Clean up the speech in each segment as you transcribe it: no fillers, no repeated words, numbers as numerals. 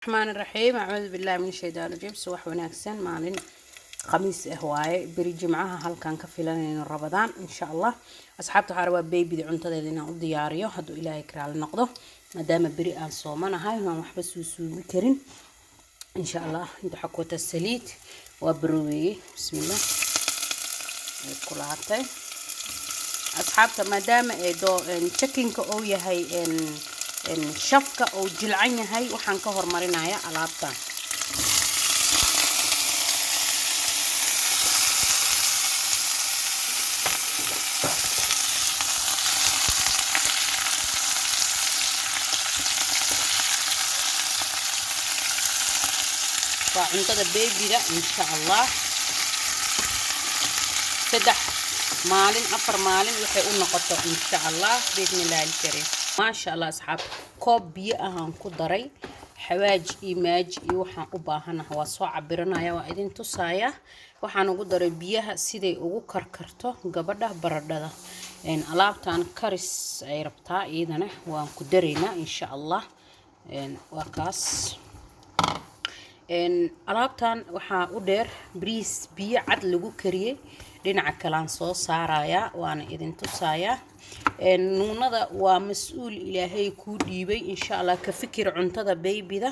Raxmaan raxiim, acuudu billahi min shaytaan rajiim. Subax wanaagsan, maalin khamiis ah waaye, beri jimcaha halkan ka filanayno Rabadaan insha Allah. Asxaabta, waxaa rabaa babyda cuntadeeda inaan u diyaariyo hadduu Ilaahay karaali noqdo, maadaama beri aan soomanahay, aan waxba suusuubi karin insha Allah. Inta waxaa ku wataa saliid, waa baroweeyey. Bismillah, way kulaatay asxaabta. Maadaama ay doo chickenka uu yahay, shafka uu jilcan yahay, waxaan ka hormarinayaa alaabtan. Waa cuntada babyga insha Allah. 3 maalin, 4 maalin waxay u noqoto insha Allah, biidni illahi alkariim. Maasha Allah asxaab, koob biyo ahaan ku daray, xawaaj iyo maaji iyo waxaan u baahanaha waa soo cabiranaya, waa idin tusaaya. Waxaan ugu daray biyaha siday ugu karkarto gabadha baradhada. Alaabtan karis ay rabtaa, iyadana waan ku daraynaa insha Allah. Waa kaas. Alaabtan waxaa u dheer bariis biyo cad lagu kariyey, dhinaca kalaan soo saarayaa, waana idin tusayaa. Nuunada waa mas-uul Ilaahay kuu dhiibay insha Allah. Ka fikir cuntada babyda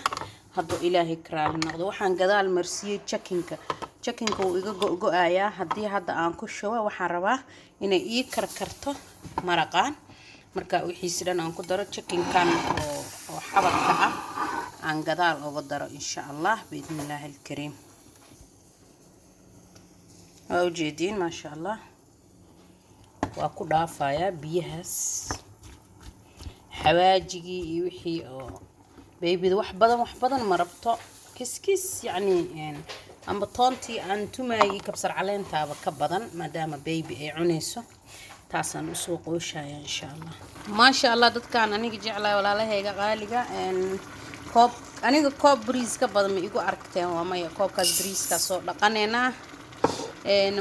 hadduu Ilaahay karaali noqdo. Waxaan gadaal marsiiyey chickenka. Chickenka wuu iga go-go-ayaa haddii hadda aan ku shubo. Waxaan rabaa inay ii karkarto maraqaan, marka wixiisi dhan aan ku daro chickenkan oo xabadka ah aan gadaal uga daro insha Allah, biidni illaahi alkariim. Waa ujeediin, maasha Allah. Waa ku dhaafayaa biyahaas, xawaajigii iyo wixii oo babyda. Wax badan, wax badan ma rabto, kiskis yacni, amba toontii aan tumaayay, kabsar caleentaaba ka badan, maadaama baby ay cunayso. Taasaan usoo qooshaya insha Allah. Maasha Allah, dadkaan aniga jeclahay, walaalahayga qaaliga, koob, aniga koob bariis ka badan ma igu aragteen? Waa maya. Koobkaas bariiskaa soo dhaqanaynaa.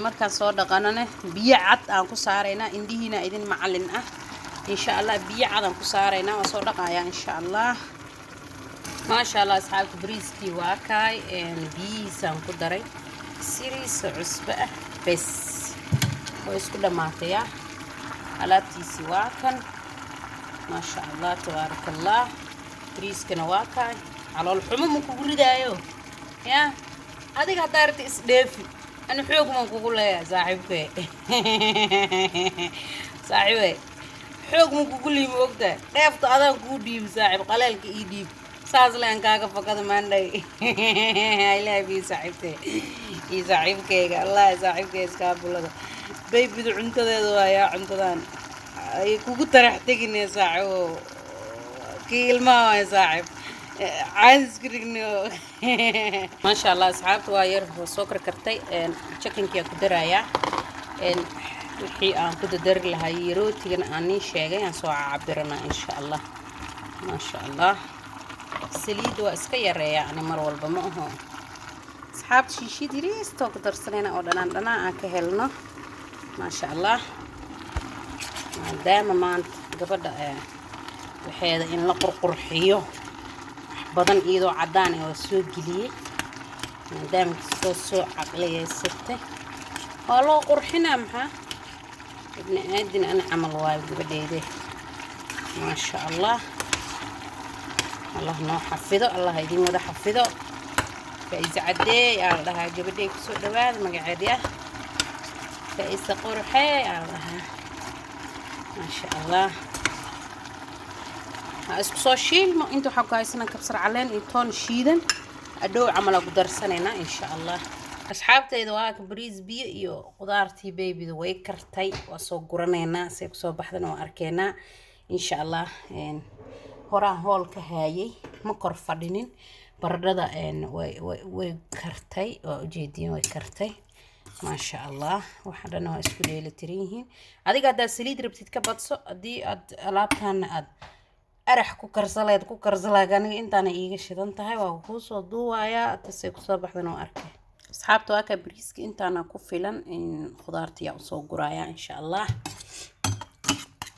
Markaan soo dhaqanane, biyo cad aan ku saaraynaa. Indhihiina idin macalin ah insha Allah. Biyo cad aan ku saaraynaa, waan soo dhaqayaa insha Allah. Maasha Allah asxaabta, bariiskii waa kaay, biyihiisaan ku daray, siriisa cusbo ah, bes way isku dhammaataya. Alaabtiisii waa kan, maasha Allah, tabaaraka Allah. Bariiskana waa kaay. Calool xumo ma kugu ridaayo ya adiga? Haddaa rabta isdheefi, ani xoog maan kugu leeyahay saaxiibkee. Saaxiibe, xoog ma kugu liimi, ogtahay? Dheefta adaan kuu dhiibi saaxiib, qaleelka ii dhiib, saas leen kaaga fakada maandhay. I love you saaxiibtee iyo saaxiibkeyga. Allah, saaxiibkeyga iskaabulada, babyda cuntadeeda waayaa. Cuntadan ay kugu tarax tegine saaxiibo, kii ilmaha waay saaxiib, caadi isku dhigno. Maasha Allah asxaabta, waa yar waa soo karkartay. Chickenkia ku darayaa, wixii aan ku dadari lahaa iyo rootigana aan niin sheegay aan soo cabirana insha Allah. Maasha Allah, saliidda waa iska yareeyaa ani mar walba, ma aho asxaabta. Shiishiid yariistoo ku darsanayna oo dhanaan dhanaan aan ka helno. Maasha Allah, maadaama maanta gabadha waxeeda in la qurqurxiyo wax badan, iyadoo caddaan ah waa soo geliyey, maadaama kastoo soo caqliyeysatay waa loo qurxinaa. Maxaa ibni aadin ana camal waayo gabadheyde. Maasha Allah, Allah noo xafido, Allah idin wada xafido. Faa-iise Cadeey aa la dhahaa gabadhay, kusoo dhawaada. Magaceedi ah Faa-iise Qurxee aa la dhahaa. Maasha Allah, ha isku soo shiilmo. Inta waxaa ku haysanaa kabsar caleen iyo toon shiidan, adhow camal aa ku darsanaynaa insha Allah. Asxaabtayda, waa ka bariis biyo iyo qudaartii babyda way kartay, waa soo guranaynaa. Say kusoo baxdana waa arkeynaa insha Allah. Horaan hool ka haayay, ma kor fadhinin. Baradhada way kartay, waa ujeediin, way kartay, maasha Allah. Waxa dhan waa isku dheelitiran yihiin. Adiga haddaad saliid rabtid ka badso, haddii aad alaabtaana aad arax ku karsaleed ku karsalaag. Aniga intaana iiga shidan tahay, waa kuusoo duuwayaa, tasay kusoo baxdana waa arkay. Asxaabta, waa kaa bariiska, intaana ku filan. In khudaartiyaa usoo gurayaa insha Allah,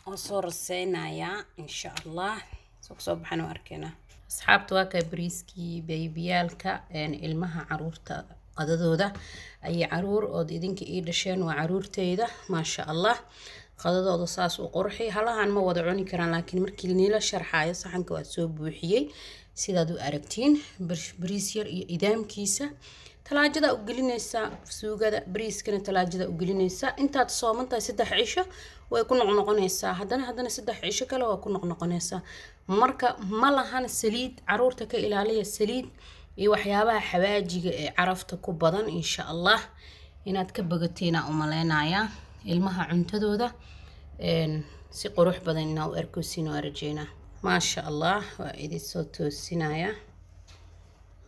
oo soo raseynayaa insha Allah. Soo kusoo baxana waa arkeynaa. Asxaabta, waa kaa bariiskii baybiyaalka ilmaha, caruurta qadadooda ayay caruur ood idinka ii dhasheen, waa caruurteyda, maasha Allah. Qadadooda saas u qurxi. Halahan ma wada cuni karaan, laakiin markii niila sharxaayo saxanka waa soo buuxiyey. Sidaad u aragtiin, bariis yar iyo idaamkiisa talaajada u gelinaysaa, suugada bariiskana talaajada u gelinaysaa. Intaad sooman tahay 3 cisho way ku noqnoqonaysaa, haddana 3 cisho kale waa ku noqnoqonaysaa. Marka ma lahan saliid. Caruurta ka ilaaliya saliid iyo waxyaabaha xawaajiga ee carafta ku badan. Insha Allah inaad ka bogatiina u maleynayaa. Ilmaha cuntadooda si qurux badan inaa u arkosiin waa rajeynaa. Maasha Allah, waa idin soo toosinaya.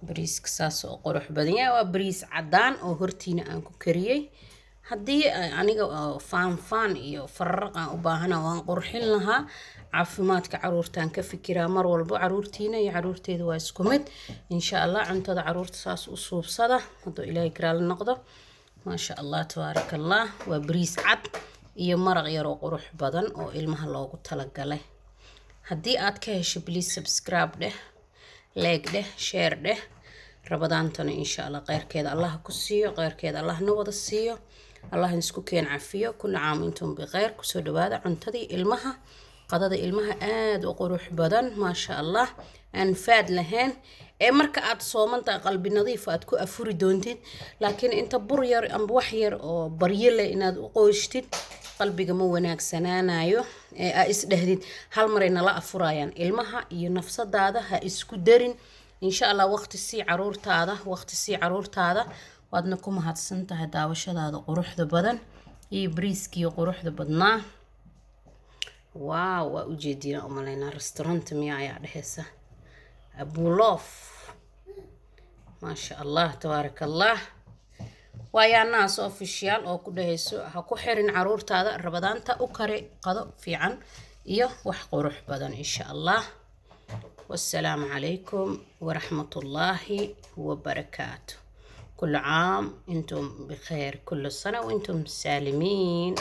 Bariiska saas oo qurux badan yahay, waa bariis cadaan oo hortiina aan ku kariyey. Haddii aniga faan faan iyo fararaq aan u baahana, waan qurxin lahaa. Caafimaadka caruurtaan ka fikiraa mar walbo. Caruurtiina iyo caruurteeda waa isku mid. Insha Allah cuntada caruurta saas u suubsada hadduu Ilaahay karaali noqdo. Maasha Allah, tabaaraka Allah. Waa bariis cad iyo maraq yar oo qurux badan oo ilmaha loogu talagalay. Haddii aad ka hesho, please subscribe dheh, like dheh, share dheh. Ramadaantana insha Allah kheyrkeeda Allah ku siiyo, kheyrkeeda Allah na wada siiyo, Allah isku keen cafiyo. كل عام وأنتم بخير. Kusoo dhawaada cuntadii ilmaha, qadada ilmaha aada u qurux badan, maasha Allah, aan faad lahayn ee marka aad soomantahay qalbi nadiif aad ku afuri doontid. Laakiin inta bur yar amba wax yar oo baryo leh inaad u qoyshtid, qalbiga ma wanaagsanaanayo ee aa isdhahdid hal maray nala afurayaan. Ilmaha iyo nafsadaada ha isku darin. Insha Allah waqti sii caruurtaada, waqti sii caruurtaada. Waadna ku mahadsan tahay daawashadaada quruxda badan iyo bariiskii quruxda badnaa. Wow, waa ujeediina umaleynaa. Restaurant miya ayaa dhehaysa abulof. Maasha Allah, tabaaraka Allah. Waayaa naas official oo ku dhehayso ha ku xirin caruurtaada Ramadaanta, u kari qado fiican iyo wax qurux badan insha Allah. Wassalaamu calaykum waraxmatullaahi wabarakaatu. كل عام أنتم بخير، كل سنة وأنتم سالمين.